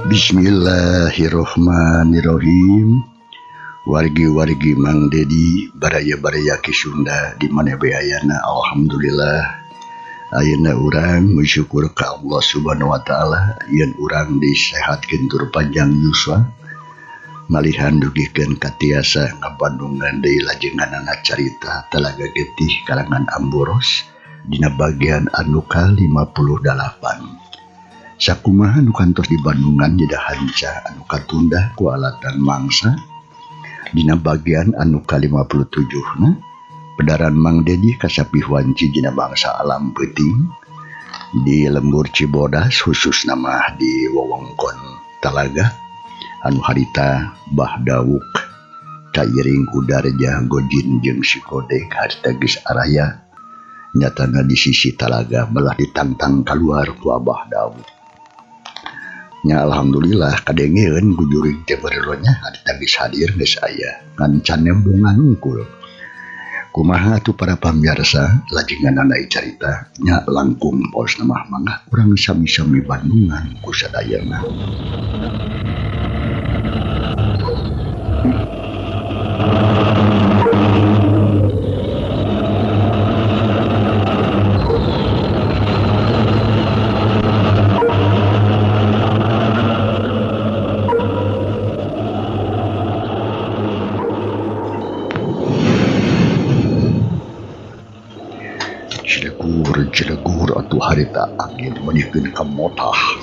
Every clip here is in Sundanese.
Bismillahirrohmanirrohim. Wargi-wargi Mang Dedi baraya-baraya Ki Sunda di mana bae ayana, alhamdulillah ayeuna urang bersyukur ka Allah Subhanahu wa taala yen urang disehatkeun tur panjang yuswa malihan dugikeun katiasa ngabandungan deui lajenganana carita Talaga Getih kalangan Amboros dina bagian anu ka-58. Sakumaha nu kantos di Bandungan jeda hanca anu katunda ku alatan mangsa dina bagian anu ka-57 na pedaran Mang Dedi kasapih wanci dina bangsa alam peuting di lembur Cibodas khusus nama di wewengkon Talaga anu harita Bah Dawuk kairing ku Darja Gojin jeung si Kodek harita geus araya nyatana di sisi talaga belah ditantang keluar ku Abah Dawuk. Nya alhamdulillah kadengeun ku jurig teh bareronya harita geus hadir geus aya ngan can nembungan unggul. Kumaha atuh para pamirsa lajenganana carita nya langkung pos mah mangga urang sami-sami bandungan ku sadayana. Cilegur atuh harita angin meunikeun ka motah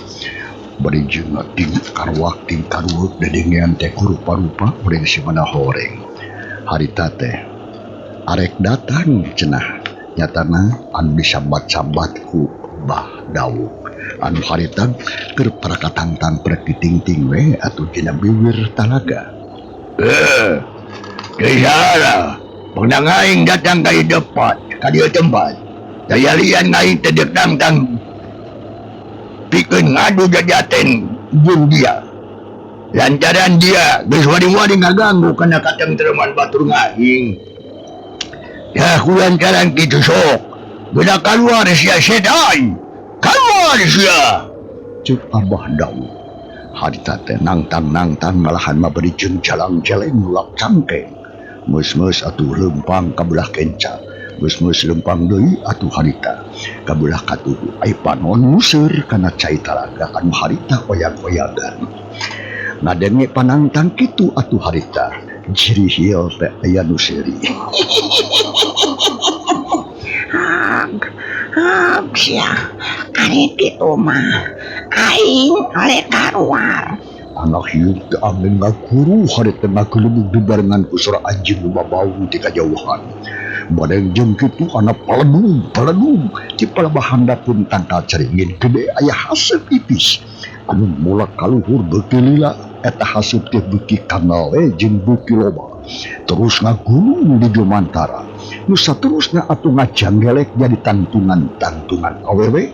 bari jeung ting karwak ting karuhuk dedengean teh kurupa-rupa urang simana horeng harita teh arek datang cenah nyatana anu disambat-sambat ku Bah Dawuk anu harita keur parakatangtang prek ditingting we atuh dina bibir talaga. Geus pangdang aing datang ka ieu tempat ka dieu tempat daya lian aing teh deuk nangtang pikeun ngadu jajaten jeung dia lantaran dia geus wari-wari ngaganggu kana katentreman batur aing. Ya ku lantaran kitu sok geuna kaluar sia setan kaluar sia ceuk Abah Dawuk. Harita teh nangtang-nangtang malahan mah bari jeung jalang-jeleng nulak cangkeng meus-meus atuh leumpang ka belah kenca meus-meus lempang deui atuh harita kabelah katuhu ai panon museur kana cai talaga anu harita oyag-oyagan ngadenge panangtang kitu atuh harita jirihil teh aya nu seuri. Hag sia ari kitu mah aing rek kaluar. Anak hiup teh angin ngaguru harita ngagelebug dibarengan ku sora anjing nu babau ti kajauhan. Badeng jeung kitu anak paledung ti palabahan pun tangkal caringin gede aya haseup ipis anu mulak kaluhur beuki lila eta haseup teh beuki kanal we jeung beuki loba terus ngagulung di jumantara nu saterusna atuh ngajanggelek jadi tantungan-tantungan awewe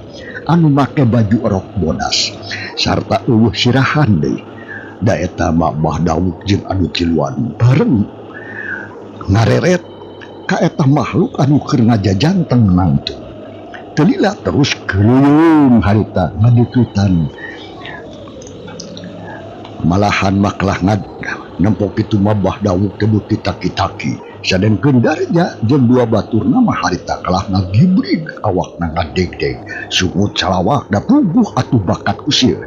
anu make baju rok bodas sarta eueuh sirahan deui da eta mah Bah Dawuk jeung anu tiluan bareng ngareret ka eta makhluk anu keur ngajajanteng nangtung. Teu lila terus keluyung harita ngadeuketan malahan maklah ngad nempok kitu mah Bah Dawuk teh beuki taki-taki sadengkeun Darja jeung dua baturna mah harita kalah ngagibrig awakna ngadegdeg sungut salawak da puguh atuh bakat usieun.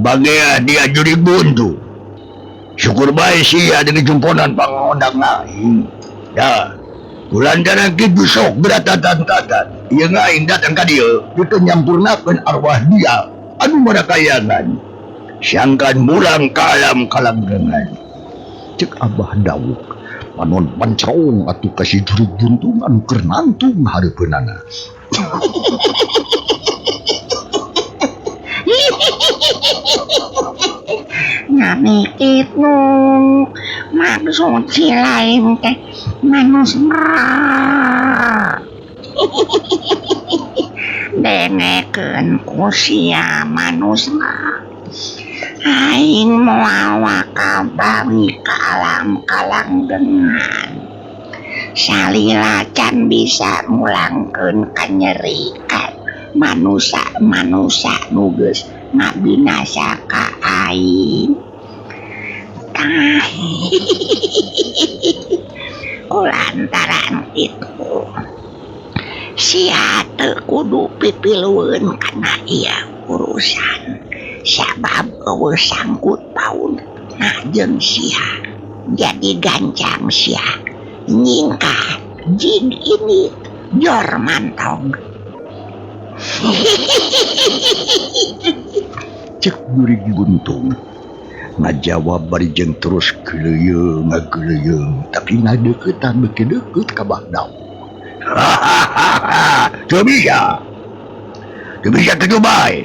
Bagea dia jurig buntu. Syukur bae sia dengan jumponan pangondang aing. Ya, kulantaran kitu sok beratatan-tatan. Ieu aing datang ka dieu pikeun nyampurnakeun arwah dia anu marakayangan. Sangkan mulang ka alam kalanggengan. Ceuk Abah Dawuk panon pancaung atuh ka si jurig buntung anu keur nangtung hareupeunana. Nyami kitu maksud si lain teh manusia dengekeun ku sia manusia aing moal bakal balik ka alam kalanggengan. Salila can bisa mulangkeun kanyeri ka manusa-manusa nu geus ngabinasa ka aing. Tah kulantaran itu sia teu kudu pipilueun kana ieu urusan sabab eueuh sangkut pautna jeung sia jadi gancang sia nyingkah jig ini jor mantog. Cek jurig buntung ngajawab bari jeung terus geleuyeung ngageleuyeung tapi ngadeuketan beuki deukeut ka Bah Daud. Hahaha, teu bisa. Teu bisa kitu bae.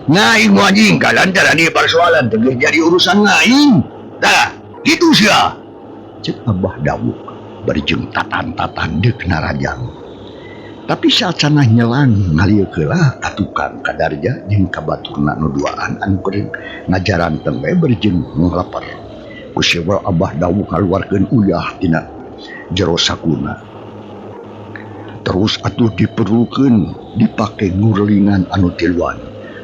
Ngaing moal nyingkah lantaran ieu persoalan teh geus jadi urusan ngaing. Tah, kitu sia. Cek Abah Dawuk bari jeung tatan-tatan deuk narajang. Tapi sacanah nyelang ngalieu heula ka tukang ka Darja jeung ka baturna nu duaan anu keur ngajaranteng we bari jeung ngaleper. Ku sewa Abah Dawuk ngaluarkeun uyah tina jero sakuna. Terus atuh diperlukeun dipake ngurlingan anu tiluan.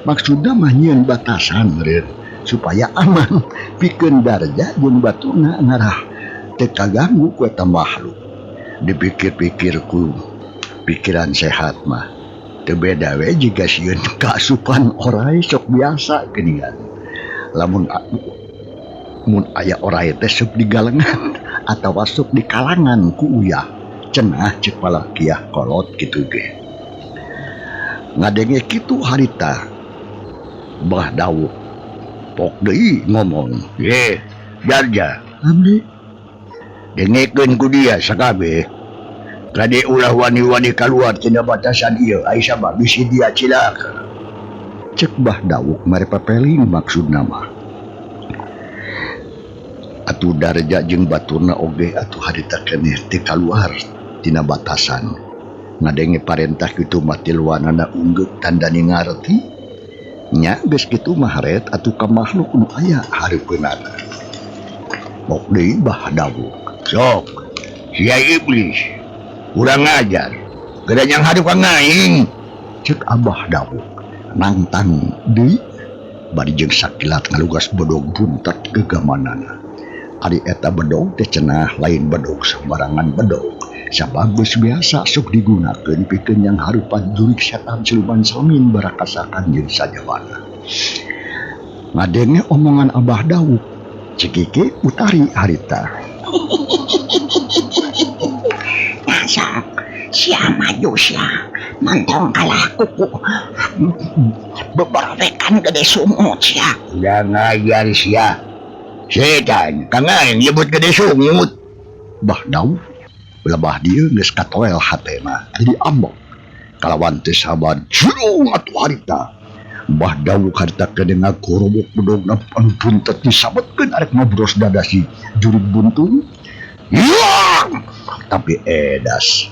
Maksudna mah nyieun batasan meureun supaya aman pikeun Darja jeung baturna ngarah teu kaganggu ku eta makhluk. Dipikir-pikir ku pikiran sehat mah teu beda we jiga sieun kaasupan orai sok biasa geuningan. Lamun mun aya orai teh sok digalengan atawa sok dikalangan ku uyah. Cenah ceuk palakiah kolot kitu ge. Ngadenge kitu harita Bah Dawuk pok deui ngomong, "Ye, Darja, abdi dengekeun ku dia sakabeh. Kade ulah wani-wani kaluar tina batasan ieu, ai sabab bisi dia cilaka." Cek Bah Dawuk mere pepeling maksudna mah. Atuh Darja jeung baturna oge atuh harita keneh teu kaluar tina batasan. Ngadenge parentah kitu mah tiluanana unggeuk tandani ngarti. Nya geus kitu mah haret atuh ka makhluk nu aya hareupeunana. Mok deui Bah Dawuk. Sok, sia iblis, kurang ajar, geura nyang harup ka ngaing. Cek Abah Dawuk nangtang deui bari jeung sakilat ngalugas bedog buntet gegamanana. Ari eta bedog teh cenah lain bedog sembarangan bedog. Sabab geus biasa sok digunakeun pikeun yang harupan jurig setan siluman salmin barakasakan jeung sajawana. Ngadenge omongan Abah Dawuk, Cikiki Utari harita. Nah sok, sia maju sia, montong kalah kuku. Beberekan gede sungut sia. Udah ngajar sia. Setan, kang aing nyebut gede sungut. Bah Dawuk lebah dieu geus katoel hatena jadi ambek. Kalawan teu sabar jurung atuh harita. Bah Dawuk harita kene ngagorobok bedogna anu buntet disabetkeun arek ngobros dada si jurig buntung. Hilang! Tapi edas.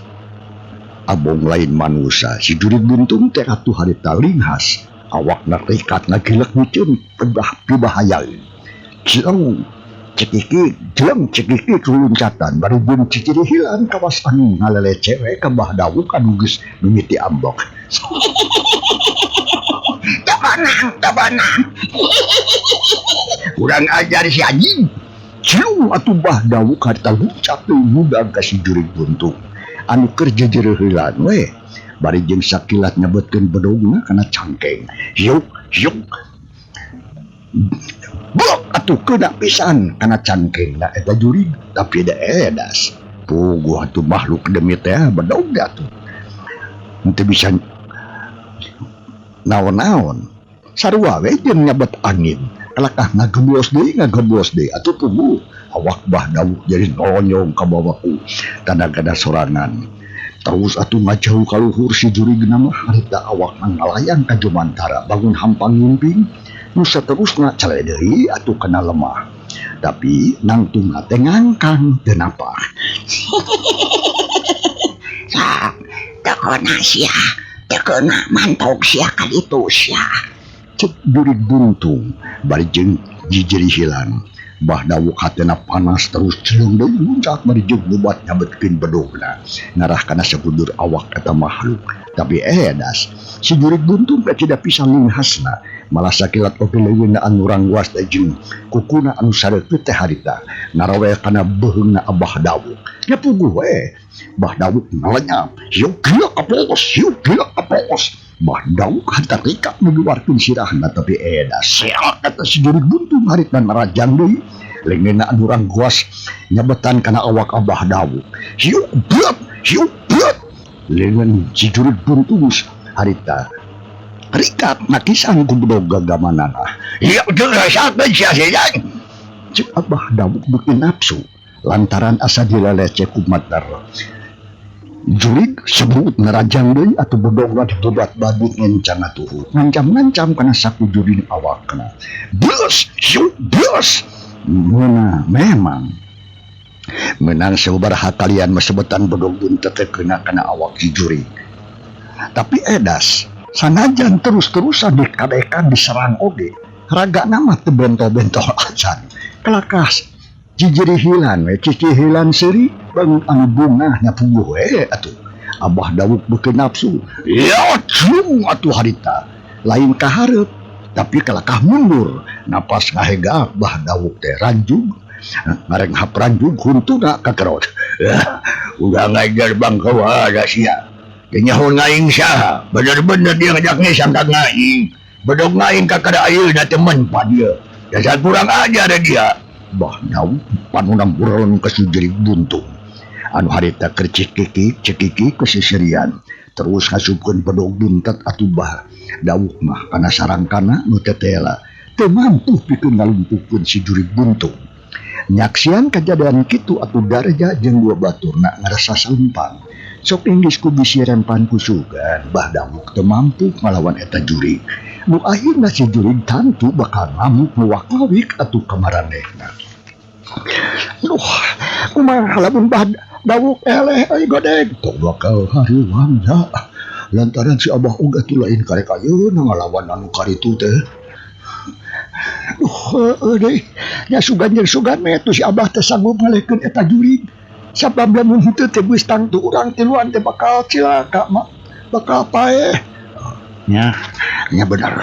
Abong lain manusia si jurig buntung teh atuh harita linghas. Awakna rikat ngagilek micun pebah pibahayaeun. Jeleng cekiki, jeleng cekiki loncatan baru jeung ciciri hilang kawas anu ngalele cewek ka Bah Dawuk anu geus mimiti ambek. Teu benang, teu benang. Kurang ajar si anjing. Cium atuh Bah Dawuk harita loncat deui mudag ka si jurig buntung. Anu keur jejereuheulan we bari jeung sakilat nyabetkeun bedogna kana cangkeng. Yuk, yuk. Blok atuh kena pisan kana cangkengna eta jurig tapi da edas. Puguh atuh makhluk demi teh bedog atuh. Henteu bisa naon-naon. Sarua we jeung nyabet angin. Kalakah ngageblos deui atuh puguh awak Bah Dawuk jadi nolonyong ka bawaku tanda-tanda sorangan. Terus atuh ngajauh ka luhur si jurigna mah harita awakna ngalayang ka jumantara bangun hampang ngimping. Nu saterusna cale deui atuh kana lemah. Tapi nangtungna teh ngangkang teu napah. Sok, teu kena sia, teu kena mantog sia ka ditu sia. Cek jurig buntung bari jeung jijiri hilang. Bah Dawuk hatena panas terus cileung deui muncak bari jeung bubat nyabetkeun bedogna ngarah kana sabudur awak eta makhluk. Tapi edas si jurig buntung teh tidak bisa linghasna, malah sakilat oge leuweuna anu rangguas teh jeung kukuna anu sareukeut teh harita ngarawel kana beuheungna Abah Dawuk. Nya puguh we Bah Dawuk ngalenyap, hiuk gila kapos, hiuk gila kapos. Bah Dawuk hantar rikat ngeluarkeun sirahna, tapi edas seak eta si jurig buntung harita narajang deui. Leungeunna anu rangguas nyabetan kana awak Abah Dawuk. Hiuk beut, hiuk beut. Leungeun si jurig buntung harita rikat nakisan ku bedog gagamanana. Hiuk teu rasakeun sia sia. Cek Abah Dawuk beuki nafsu lantaran asa dileleceh ku matar. Jurig sebut ngerajang deui atuh bedogna dibubat-badut ngencang atuh. Ngancam-ngancam kana sakujurin awakna. Beus, hiuk beus. Meuna memang menang sababaraha kalian masebetan bedog buntet teh kena kana awak si jurig. Tapi edas sanajan terus-terusan dikadekan diserang oge, ragana mah teu bentol-bentol acan. Kelakas jijirihilan we cicihilan seuri bangun anu bungah nya puguh we atuh. Abah Dawuk beuki nafsu. Ya cung atuh harita. Lain kahareup tapi kalakah mundur. Napas ngahega Abah Dawuk teh ranjug. Ngarenghap ranjug huntuna kakerot. Udah ngajar bangkawa ada sia. Dia nyaho ngaing saha. Bener-bener dia ngajak ngesang ka ngaing. Bedog ngaing ka kada ayeuna teh menpa dia. Dasar kurang ajar dia. Bah Dawuk panuna mureleng ka si jurig buntung. Anu harita keur cekiki cekiki keseserian. Terus ngasupkeun bedog buntet atuh Bah Dawuk mah kana sarangkana nu tetela. Teu mampu pikeun ngalumpuhkeun si jurig buntung. Nyaksian kejadian kitu atuh Darja jeung dua baturna ngarasa salempang. Sok inggis ku bisi rempan ku sugan, Bah Dawuk teu mampu ngalawan eta jurig. Nu akhirna si jurig tangtu bakal ngamuk nuwak-wawik atuh kamaranehna. Duh, kumaha lamun Bah Dawuk eleh euy godeg. Tong bakal hariwang da. Lantaran si Abah oge atuh lain karek ayeuna ngalawan anu karitu teh. Duh, heueuh deui. Nya sugan jeung sugan we atuh si Abah teh sanggup ngalehkeun eta jurig. Sabab lamun henteu teh geus tangtu urang tiluan teh bakal cilaka mah, bakal paeh. Nya, nya bener.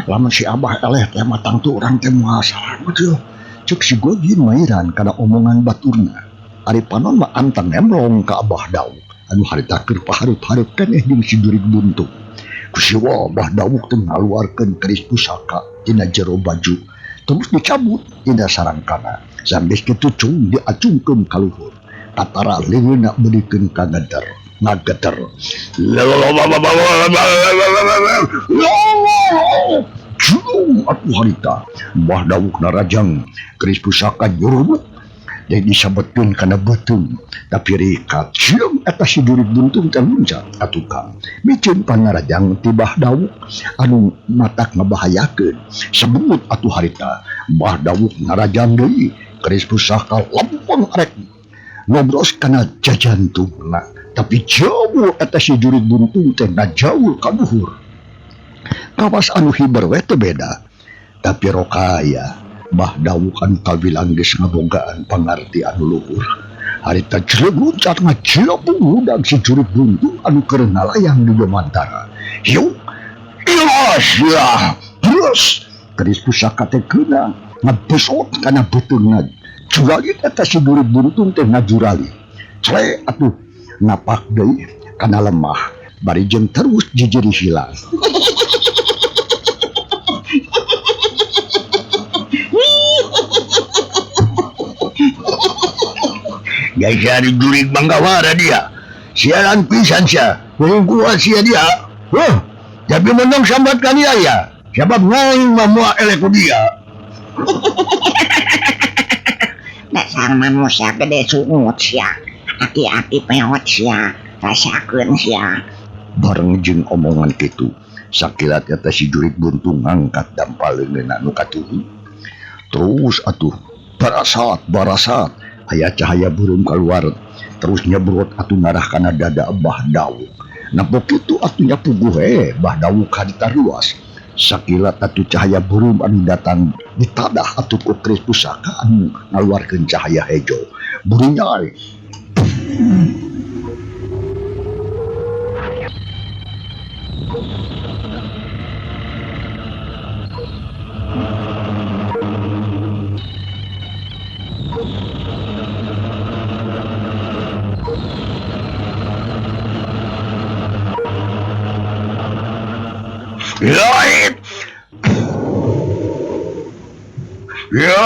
Lamun si Abah eleh teh mah tangtu urang teh moal salamet yeuh. Cek si Gojin mairan kana omongan baturna. Ari panon mah anteng nemlong ka Abah Dawuk. Anu harita keur pahareup-hareup keneh jeung si jurig buntung. Ku siwa Abah Dawuk teh ngaluarkeun keris pusaka tina jero baju. Terus dicabut tina sarangkana. Sanggeus kitu cung diacungkeun ka luhur. Katara leungeunna meulikeun ka ngeder, ngageter. Cung atuh harita. Bah Dawuk narajang keris pusaka nyurubuk. Deui disabetkeun kana beuteung. Tapi rikat cium eta si jurig buntung teh luncat ka tukang. Miceun pangarajang ti Bah Dawuk anu matak ngabahayakeun. Sebut atuh harita. Bah Dawuk narajang deui keris pusaka lempeng arek ngobros kana jajantungna. Tapi jauh eta si jurig buntung teh ngajaul ka luhur. Kawas anu hiber we teu beda. Tapi rokaya Bah Dawuk anu kawilang geus ngabogaan pangarti anu luhur. Harita jeleug luncat ngajilapung hudag si jurig buntung anu keur ngalayang di Jomantara. Hiuk, ilas ya, terus keris pusaka teh keuna ngebesot kana beuteungna. Juralit eta si jurig buntung teh ngajurali. Cele atuh napak deui kana lemah bari jeung terus jijiri hilang. Gaya jurig banggawara dia. Sialan pisan sia. Kuat sia dia. Huh, tapi menang sambat kan dia ya. Sebab ngaing mah moal eleh ku dia. Dasar manusia gede sungut sia. Aki-aki peot sia. Rasakeun sia. Bareng jeung omongan kitu, sakilat eta si jurig buntung ngangkat dampal leungeunna nu katuhu. Terus atuh barasat barasat aya cahaya beureum kaluar, terus nyebrot atuh ngarah kana dada Bah Dawuk. Nempo kitu atuh nya puguh we Bah Dawuk harita ruas. Sakilat atuh cahaya beureum anu datang ditadah atuh ku keris pusaka anu ngaluarkeun cahaya hejo. Burinyai. Lain. Ya.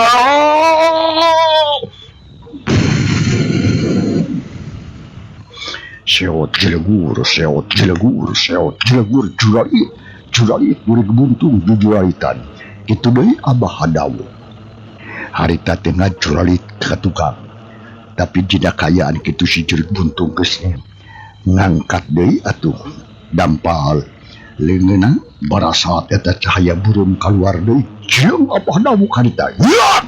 Seot jelegur, seot jelegur, seot jelegur, juralit, juralit, jurig buntung, jujuralitan. Kitu deui Abah Dawuk. Harita teh ngajuralit ka tukang. Tapi dina kaayaan kitu si jurig buntung geus ngangkat deui atuh dampal leungeunna barasat eta cahaya beureum kaluar deui jeung Abah Dawuk harita. Ya!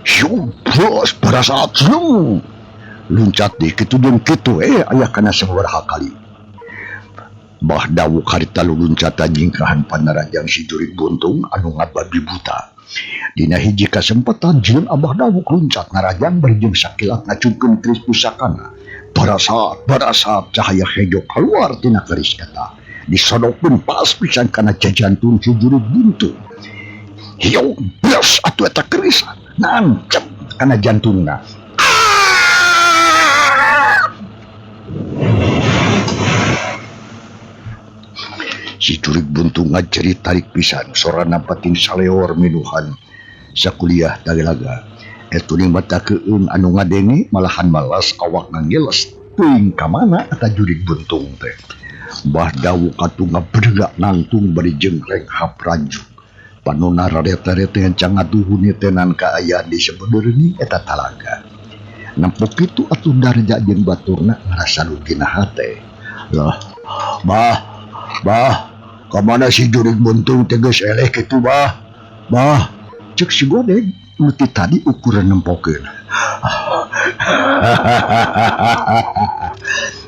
Syuh, bos barasat jeung luncat deui kitu jeung kitu aya kana sabaraha kali. Bah Dawuk harita luluncatan nyingkahan panarajang si jurig buntung anu ngababi buta. Dina hiji kasempatan jeung Abah Dawuk luncat ngarajang bari jeung sakilat ngacungkeun keris pusakana. Barasat cahaya hejo kaluar tina keris eta. Disodokkeun pas pisan kana jajantun si jurig buntung. Hieu bros atuh eta keris nancep kana jantungna. Si jurig buntung ngajerit tarik pisan sorana batin saleor minuhan sakuliah talaga. Etuning mata keun anu ngadenge malahan malas awak ngangeles teuing ka mana eta jurig buntung teh. Bah Dawuk atuh ngabedegak nangtung bari jeung renghap ranjuk. Panona rarete-rete encang ngaduhun tenan kaayaan di sabeudeureuning eta talaga. Nempok kitu atuh Darja jeung baturna ngarasa lugina hate. Lah, bah, bah, ka mana si jurig buntung teh geus eleh kitu bah? Bah, cek si Godeg nu ti tadi ukuran nempokeun.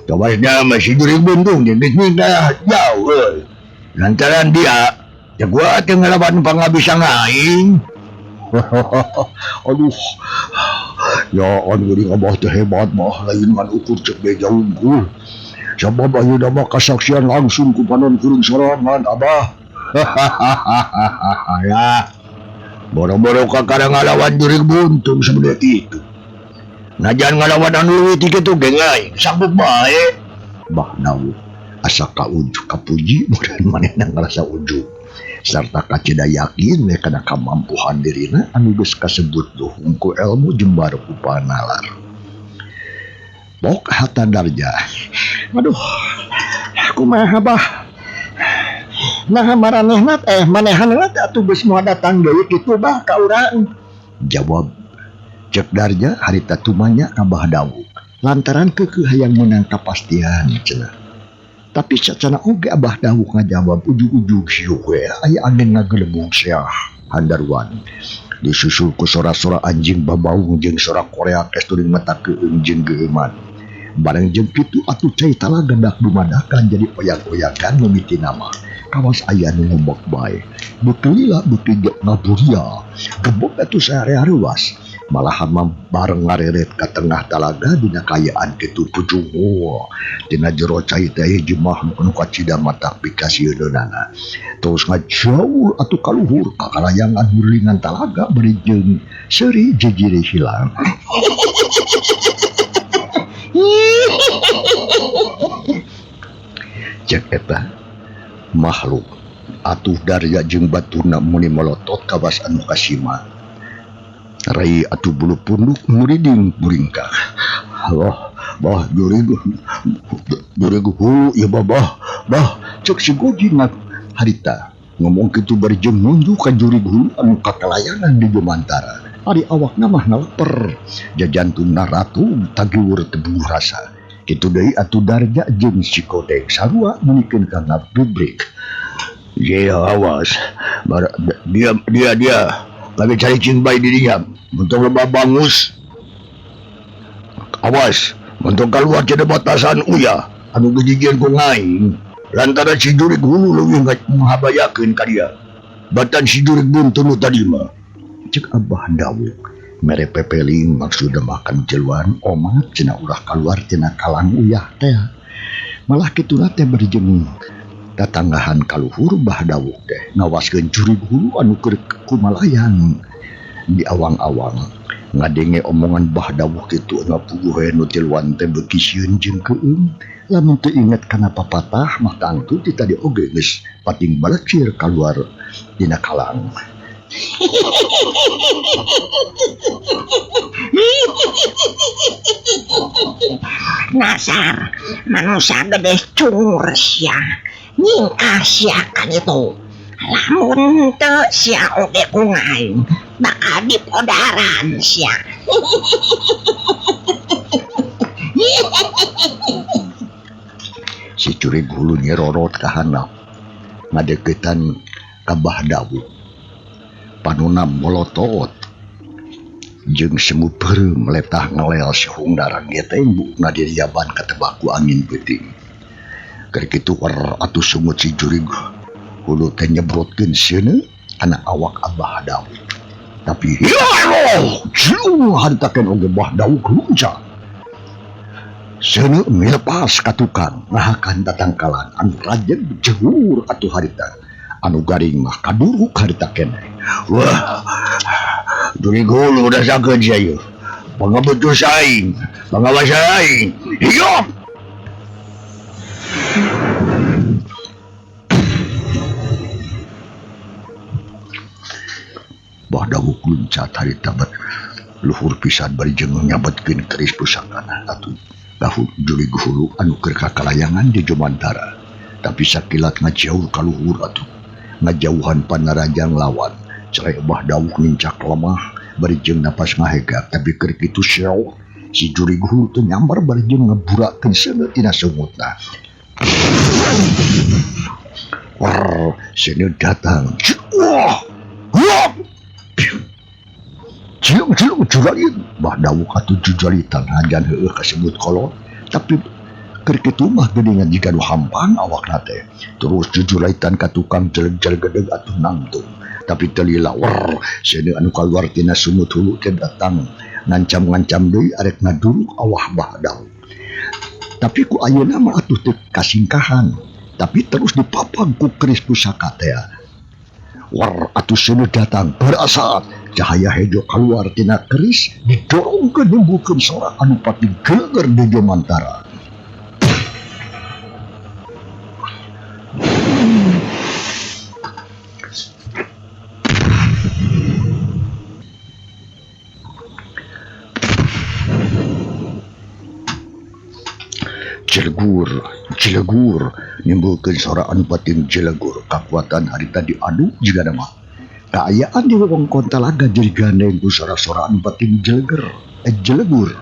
Coba nya si jurig buntung jeung geus mindah jauh euy. Lantaran dia ya gua teh ngalawan pangabisa aing. Aduh. Ya anu geuning abah teh hebat mah lain ngan ukur cek beja unggul. Sabab ayeuna mah kasaksian langsung ku panon kuring sorangan abah. Ya. Boro-boro kakara ngalawan jurig buntung sebenarnya itu. Najan ngalawan anu leuwih ti kitu ge aing sanggup bae. Bah Dawuk asa kaujuk kapuji mudah manehna ngarasa ujug. Sarta kacida yakin we kana kamampuhan dirina anu geus kasebut duhung ku elmu jembar ku panalar. Bok hata Darja. Aduh, kumaha bah? Nah maranehna teh manehanna teh atuh geus moal datang deui kitu bah ka urang. Jawab cek Darja harita tumanya ka Bah Dawuk. Lantaran keukeuh hayang meunang kapastian cenah. Tapi sacana oge Abah Dawuk ngajawab ujug-ujug siuk we aya angin ngagelebug seah handaruan. Disusul ku sora-sora anjing babaung jeung sora koreak esturing mata keung jeung geueuman. Bareng jeung kitu atuh cai talaga dak dumadakan jadi oyak-oyakan mimiti nama. Kawas aya nu ngombok bae. Beuki lila beuki ngaburia. Gebok atuh saarea reuas. Malahan mah bareng ngareret ka tengah talaga dina kaayaan kitu pujungu. Dina jero cai teh hiji makhluk nu kacida mata pikasieunana. Terus ngajauh atuh kaluhur kakalayangan hurilingan talaga bari jeung seuri jejiri hilang. Cek eta makhluk atuh Darja jeung baturna muni melotot kawas anu kasima. Rai atuh bulu punduk muriding muringkak. Allah, bah jurig jurig hulu ieu bah bah cek si Goji harita ngomong kitu bari jeung nunjuk ka jurig hulu anu kakalayangan di jumantara. Ari awakna mah ngaleper, jajantungna ratu tagiwur teu rasa. Kitu deui atuh Darja jeung si Godeg sarua meunikeun ka ngabibrik. Ye awas, dia dia dia lagi cari cing bae dirinya, untung lebah bangus. Awas, untung keluar cenah batasan uya anu gejigieun ku ngaing. Lantaran si jurig hulu leuwih ngahabayakeun ka dia. Batan si jurig buntu nu tadi mah. Cek Abah Dawuk mere pepeling maksudna makan jeluan omat cenah ulah kaluar tina kalang uyah teh. Malah kituna teh bari jeung tatanggahan kaluhur Bah Dawuk teh ngawaskeun jurig hulu anu keur kumalayang di awang-awang. Ngadenge omongan Bah Dawuk kitu ngapuguh we nu tiluan teh beuki sieun jeung keueung. Lamun teu inget kana papatah mah tangtu ti tadi oge geus pating balecir kaluar tina kalang. Nasar manusia gede cungur sia nyingkah sia kan itu. Lamun teu sia oge ku aing bakal dipodaran sia. Si jurig hulu nyerorot ka handap ngadeukeutan ka Bah Dawuk. Panona molotot jeung semu peureum letah ngelel sihungdarang geteng buukna diriaban katebak ku angin peuting. Keur kitu wer atuh sungut si jurig hulu teh nyebrotkeun seuneu kana awak Abah Dawuk. Tapi ya Allah, jiung haritakeun oge Bah Dawuk luncat. Seuneu milepas ka tukang ngahakan tatangkalan anu rajeg jehur atuh harita. Anu garing mah kaduruk harita keneh. Wah, jurig hulu dasakeun sia ieu. Pangabetus aing, pangawas aing. Hidup! Bah Dawuk luncat harita bet luhur pisan bari jeung nyabetkeun keris pusakana atuh. Dahut jurig hulu anu keur kakalayangan di Jomantara. Tapi sakilat ngajauh ka luhur atuh. Ngajauhan panarajang lawan. Cerai Bah Dawuk nincak lemah bari jeung napas ngahegak tapi keur kitu seok si jurig hulu teh nyambar bari jeung ngeburakeun seuneu tina sungutna. War, seuneu datang. Wah! Wah! Ciung ciung juralit Bah Dawuk atuh jujalitan hajan heueuh kasebut kolot tapi keur kitu mah geuningan jiga nu hampang awakna teh. Terus jujulaitan ka tukang jeleg-jeleg gedeg atuh nangtung tapi teu lila wer seuneu anu kaluar tina sumut hulu teh datang ngancam-ngancam deui arek ngaduruk awah Bah Dawuk. Tapi ku ayeuna mah atuh teu kasingkahan tapi terus dipapag ku keris pusaka teh. War atuh seuneu datang berasa cahaya hejo keluar tina keris didorong ke nimbulkeun sora anu pati geleger di Jomantara. Jelegur, jelegur nimbulkeun sora anu pating jelegur kakuatan harita diadu jiga mah. Kaayaan di wewengkon talaga jadi gandeng ku sora-sora anu pating jeleger, jelegur.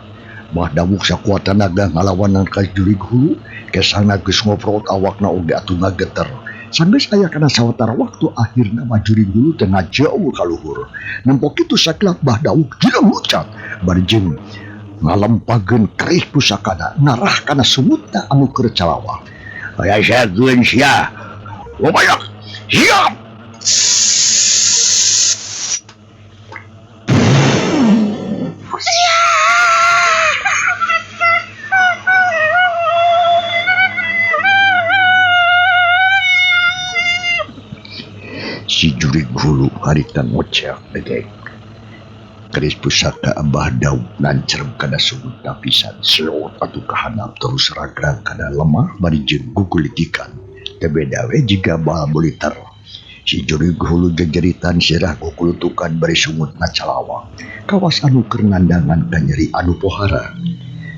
Bah Dawuk sakuat tanaga ngalawanan ka jurig hulu, kesana geus ngoprot awakna oge atuh ngageter. Sanggeus aya kana sawatara waktu akhirna mah jurig hulu teh ngajauh ka luhur. Nempo kitu sakilat Bah Dawuk jireung lucat bari jeung ngalempageun kerih pusakana ngarah kana sumutna anu keur calawah. Aya sageun sia. Lumayan. Siap. Si jurig hulu harita ngocek degek. Keris pusaka Abah Daud nancerem kana sumut pisan selot atuh kahanap terus ragrag kana lemah bari jeung gugulitikan. Teu beda we jiga bal boliter. Si jurig hulu jejeritan sirah gugulutukan bari sungut ngacalawang. Kawas anu keur nandangan kanyeri anu pohara.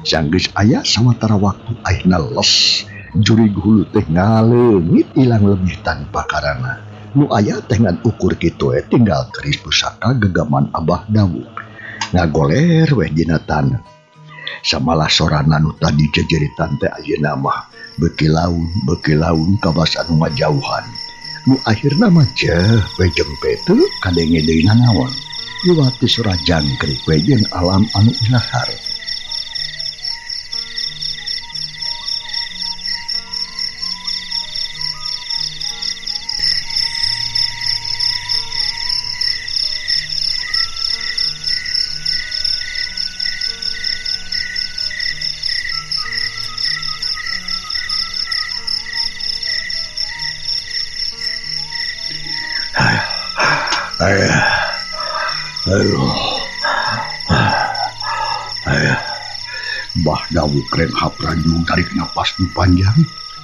Sanggeus aya sawatara waktu akhirna les. Jurig hulu teh ngaleungit ilang lebih tanpa karana. Nu aya teh ngan ukur kitu we tinggal keris pusaka gegaman Abah Dawuk. Ngagoler weh dina taneuh. Samalah sorana nu tadi jejeritan teh ayeuna mah beuki laun kawas anu ngajauhan. Nu akhirna mah jeuh we jempe teu kadenge deui nanaon. Iwati sora jangkrik we jeung alam anu ilahar. Ayah. Aduh. Ayah. Bah Dawuk renghap ranjung tarik napas nu panjang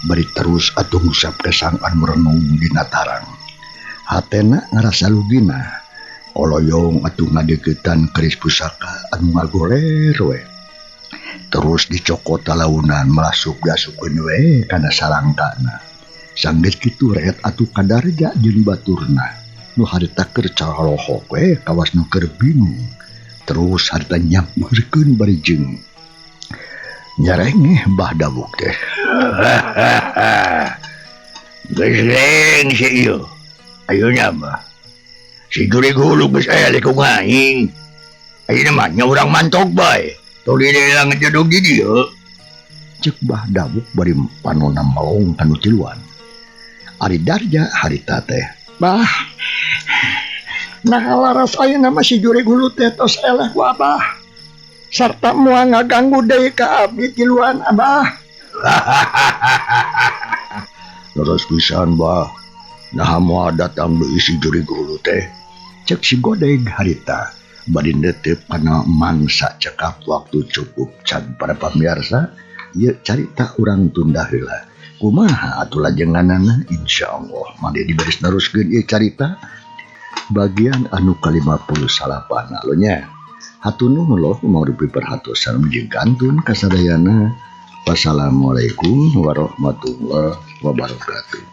bari terus atuh ngusap kesang anu merenung dina tarang. Hatena ngarasa lugina. Koloyong atuh ngadeukeutan keris pusaka anu ngagoler we. Terus dicokot talaunan melasuk diasupkeun we kana sarangkana. Sanggeus kitu reet atuh ka Darja jeung baturna. Nu harita keur calohok we kawas nu keur bingung. Terus harita nyamperkeun bari jeung nyarengeh Bah Dawuk teh. Geus leng si ieu. Ayeuna mah si jurig hulu geus aya di ku aing. Ayeuna mah nya urang mantok bae. Tong dilelang jedog di dieu. Ceuk Bah Dawuk bari panonna melong kanu tiluan. Ari Darja harita teh. Bah. Nah laras ayeuna mah si jurig hulu teh tos eleh ku Abah. Sarta moal ngaganggu deui ka abdi tiluan Abah. Leres pisan Bah. Naha moal datang deui si jurig hulu teh. Cek si Godeg harita bari neuteup kana mangsa cekap waktu cukup can para pamirsa ieu carita urang tunda heula. Kumaha atuh lajenganana insyaallah mangga diberes neruskeun ieu carita bagian anu ka-58 lo nya. Hatur nuhun loh mangrupi perhatosan jeung kantun kasadayana. Wassalamualaikum warahmatullahi wabarakatuh.